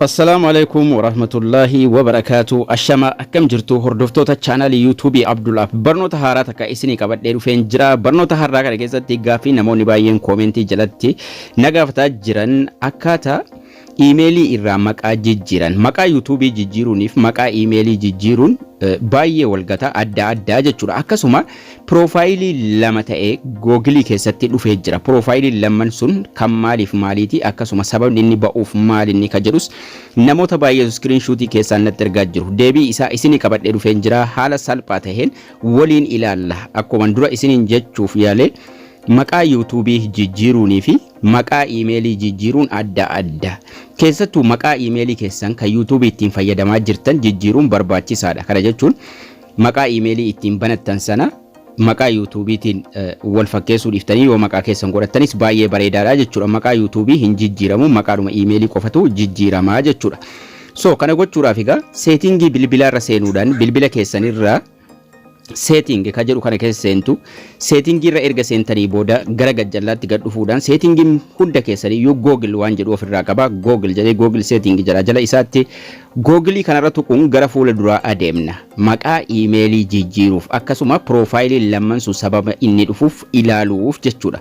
Assalaamu alaikum warahmatullaahi wabarakaatu. Ashama, akkam jirtu hordoftoota chaanaalii YouTubeii Abdulaaf? Barnoota haaraa takka isinii qabadhee dhufeen jira. Barnoota haaraa kana keessatti gaaffii namoonni baay'een koomentii jalatti na gaafataa jiran, akkaataa iimeelii irraa maqaa jijjiiran, maqaa YouTubeii jijjiiruuniif maqaa iimeelii jijjiiruun baay'ee walgataa, adda addaa jechuudha. Akkasuma piroofaayilii lama ta'ee Googilii keessatti dhufee jira. Piroofaayiliin lamman sun kan maaliif maaliiti, akkasuma sababni inni ba'uuf maal inni ka jedhus namoota baay'eetu iskiriinshuutii keessaan natti ergaa jiru. Deebii isaa isinii qabadhee dhufeen jira. Haala salphaa taheen waliin ilaalla. Akkuma dura isiniin jechuuf yaale, maqaa YouTubeii jijjiiruunii fi maqaa iimeelii jijjiiruun adda adda. Keessattuu maqaa iimeelii keessan kan YouTubeii ittiin fayyadamaa jirtan jijjiiruun barbaachisaadha. Kana jechuun maqaa iimeelii ittiin banattan sana maqaa YouTubeiitiin wal fakkeessuu dhiiftanii yoo maqaa keessan godhattanis baay'ee bareedaadha jechuudha. Maqaa YouTubeii hin jijjiiramu, maqaadhuma iimeelii qofatu jijjiiramaa jechuudha. So kana gochuudhaaf egaa settingii bilbilaarra seenuudhaan bilbila keessanirraa setting ka jedhu kana keessa seentu. Settingii irra erga seentanii booda gara gajjallaatti gad dhufuudhaan, settingiin hunda keessanii iyyuu Google waan jedhu ofirraa qaba. Google jedhee Google setting jedha jala isaatti. Googilii kanarra tuquun gara fuula duraa adeemna. Maqaa iimeelii jijjiiruuf, akkasuma piroofaayiliin lamman sun sababa inni dhufuuf ilaaluuf jechuudha.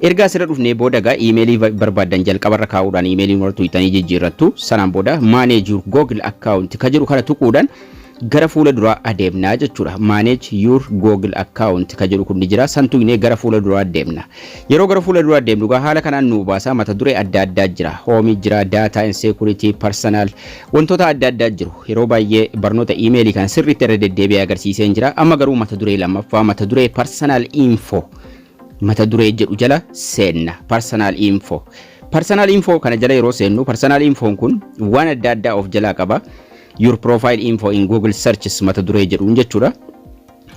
Erga asirra dhufnee booda egaa iimeelii barbaaddan jalqabarra kaa'uudhaan iimeelii warra tuqxanii jijjiirrattu. Sanaan booda "Manage your Google account" ka jedhu kana tuquudhaan gara fuula duraa adeemnaa jechuudha. "Manage your Google account" ka jedhu kun ni jira. San tuqnee gara fuula duraa adeemna. Yeroo gara fuula duraa adeemnu egaa haala kanaan nu baasa. Mata duree adda addaa jira. Home jira, data and security, personal, wantoota adda addaa jiru. Yeroo baay'ee barnoota iimeelii kan sirriitti irra deddeebi'ee agarsiisee jira. Amma garuu mata duree lammaffaa, mata duree "Personal info" mata duree jedhu jala seenna. Personal info. Personal info kana jala yeroo seennu, personal infoon kun waan adda addaa of jalaa qaba. "Your profile info in Google searches" mata duree jedhuun jechuudha.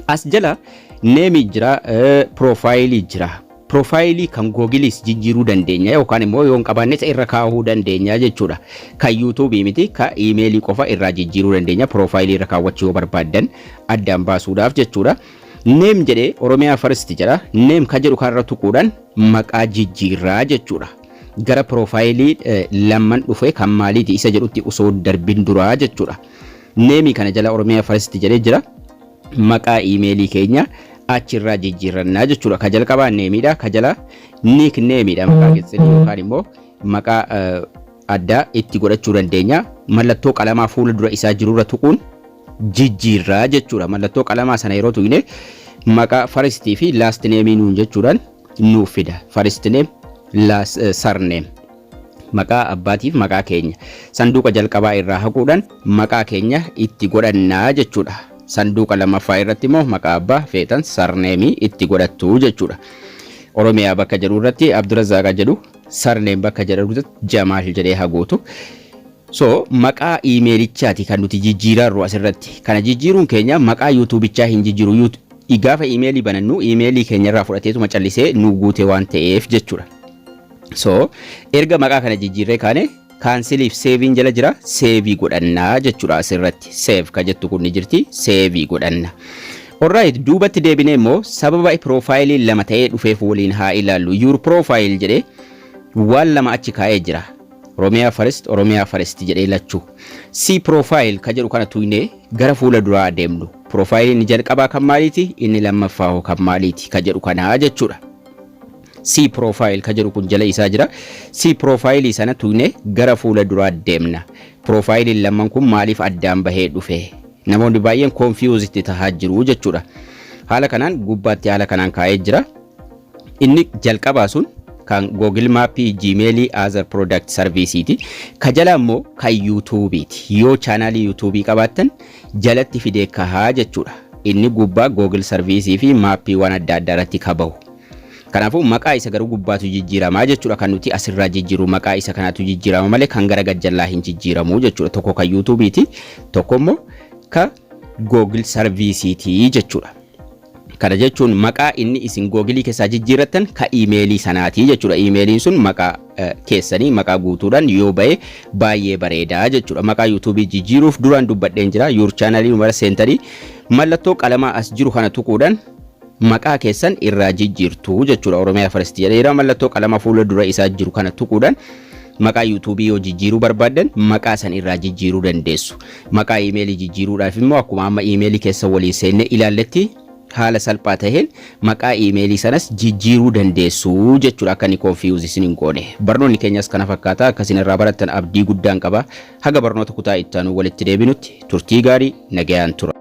As jala name jira, profile jira. Profaayilii kan Googiliis jijjiiruu dandeenya yookaan immoo yoo hin qabaanne isa irra kaahuu dandeenya jechuudha. Kan YouTubeii miti, kan iimeelii qofa irraa jijjiiruu dandeenya profaayilii irra kaawwachuu yoo barbaaddan addaan baasuudhaaf jechuudha. Name jedhee Oromiyaa First jedha. Name ka jedhu kanarra tuquudhaan maqaa jijjiirraa jechuudha. Gara profaayilii lamman dhufe kan maaliiti isa jedhutti osoo darbin duraa jechuudha. Nameii kana jala Oromiyaa First jedhee jira. Maqaa iimeelii keenya achirraa jijjiirrannaa jechuudha. Ka jalqabaa nameiidha. Ka jala nicknameiidha, maqaa qitsilii yookaan immoo maqaa addaa itti godhachuu dandeenya. Mallattoo qalamaa fuula dura isaa jirurra tuquun jijjiirraa jechuudha. Mallattoo qalamaa sana yeroo tuqne maqaa firstii fi last nameii nuun jechuudhaan nuuf fida. First name, last surname. Maqaa abbaatiif maqaa keenya. Sanduuqa jalqabaa irraa haquudhaan maqaa keenya itti godhannaa jechuudha. Sanduuqa lammaffaa irratti immoo maqaa abbaa feetan, surnameii itti godhattu jechuudha. Oromiyaa bakka jedhu irratti Abdurazaaqa jedhu, surname bakka jedhu Jamaal jedhee haguutu. So maqaa iimeelichaati kan nuti jijjiirarru asirratti. Kana jijjiiruun keenya maqaa YouTubichaa hin jijjiiru. Gaafa iimeelii banannu iimeelii keenyarraa fudhateetuma callisee nu guute waan ta'eef jechuudha. So erga maqaa kana jijjiirree kaane, canceliif saveiin jala jira, saveii godhannaa jechuudha asirratti. Save ka jettu kun ni jirti, saveii godhanna. Alright, duubatti deebinee immoo sababa piroofaayilii lama ta'ee dhufeef waliin haa ilaallu. "Your profile" jedhee waan lama achi kaa'ee jira. Oromiyaa First, Oromiyaa First jedhee lachuu. "See profile" ka jedhu kana tuqnee gara fuula duraa adeemnu. Piroofaayiliin inni jalqabaa kan maaliiti? Inni lammaffaa hoo kan maaliiti? Ka jedhu kanaa jechuudha. "See profile" ka jedhu kun jala isaa jira. See profile sana tuqnee gara fuula duraa deemna. Piroofaayiliin lamman kun maaliif addaan bahee dhufe? Namoonni baay'een confuse itti tahaa jiru jechuudha. Haala kanaan gubbaatti haala kanaan kaa'ee jira. Inni jalqabaa sun kan Google Map, Gmail, Other Product Serviceiti. Ka jala immoo kan YouTubeiti. Yoo chaanaalii YouTubeii qabaattan jalatti fidee kahaa jechuudha. Inni gubbaa Google Service fi Mapii waan adda addaa irratti kabahu. Kanaafuu maqaa isa garuu gubbaatu jijjiiramaa jechuudha. Kan nuti asirraa jijjiiru maqaa isa kanaatu jijjiirama malee kan gara gajjallaa hin jijjiiramu jechuudha. Tokko kan YouTubeiiti, tokko immoo ka Google Serviceiti jechuudha. Kana jechuun maqaa inni isin Googilii keessaa jijjiirrattan ka iimeelii sanaati jechuudha. Iimeeliin sun maqaa keessanii maqaa guutuudhaan yoo ba'e baay'ee bareedaa jechuudha. Maqaa YouTubeii jijjiiruuf duraan dubbadheen jira. Your channelii mara seentanii mallattoo qalamaa as jiru kana tuquudhaan maqaa keessan irraa jijjiirtu jechuudha. Oromiyaa First jedheera, mallattoo qalama fuula dura isaa jiru kana tuquudhaan Maqaa yuutuubii yoo jijjiiruu barbaaddan maqaa san irraa jijjiiruu dandeessu. Maqaa iimeelii jijjiiruudhaaf immoo akkuma amma iimeelii keessa waliin seennee ilaalletti haala salphaa taheen maqaa iimeelii sanas jijjiiruu dandeessu jechuudha akka inni confuse isin hin goone. Barnoonni keenyas kana fakkaata akka isin irraa barattan abdii guddaan qaba. Haga barnoota kutaa itti aanu walitti deebinutti turtii gaarii nagayaan tura.